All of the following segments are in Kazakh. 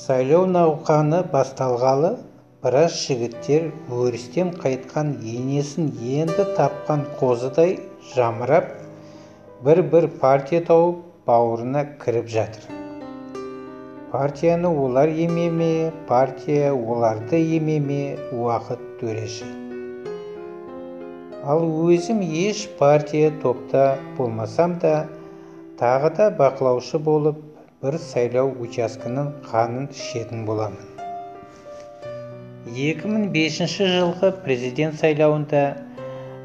Сайлау науқаны басталғалы біраз жігіттер өрістен қайтқан енесін енді тапқан қозыдай жамырап, бір-бір партия тауып бауырына кіріп жатыр. Партияны олар еме ме, партия оларды еме ме, уақыт төреші. Ал өзім еш партия топта болмасам да, тағы да бақылаушы болып, бір сайлау учаскінің қанын ішетін боламын. 2005 жылғы президент сайлауында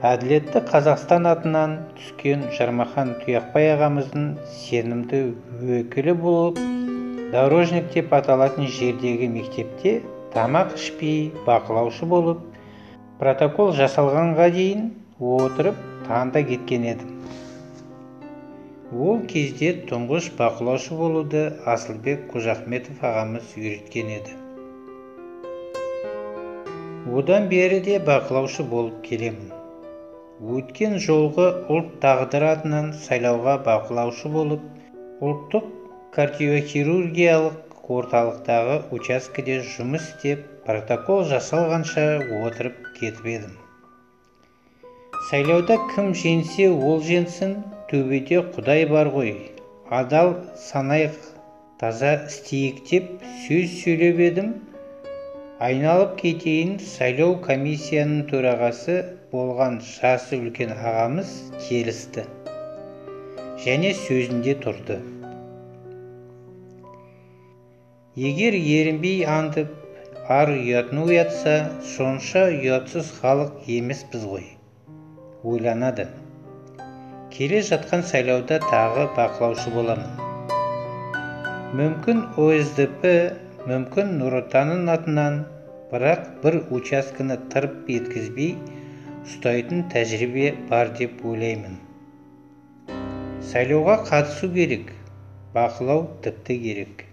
Әділетті Қазақстан атынан түскен Жармахан Тұяқбай ағамыздың сенімді өкілі болып, Дорожник деп аталатын жердегі мектепте тамақ ішпей бақылаушы болып, протокол жасалғанға дейін отырып танда кеткен едім. Ол кезде тұңғыш бақылаушы болуды Асылбек Қожахметов ағамыз үйреткен еді. Одан бері де бақылаушы болып келемін. Өткен жолғы ұлт тағдыры атынан сайлауға бақылаушы болып, ұлттық кардиохирургиялық орталықтағы учаскеде жұмыс істеп, протокол жасалғанша отырып кетіп едім. Сайлауда кім жеңсе ол жеңсін, төбеде Құдай бар ғой, адал санайық, таза істейік деп сөз сөйлеп едім. Айналып кетейін, сайлау комиссияның төрағасы болған жасы үлкен ағамыз келісті және сөзінде тұрды. Егер ерінбей аңдып, ар ұятын оятса, сонша ұятсыз халық емеспіз ғой. Ойланады. Келе жатқан сайлауда тағы бақылаушы боламын. Мүмкін ОСДП, мүмкін Нұр Отанның атынан, бірақ бір учаскені тырп еткізбей ұстайтын тәжірибе бар деп ойлаймын. Сайлауға қатысу керек, бақылау тіпті керек.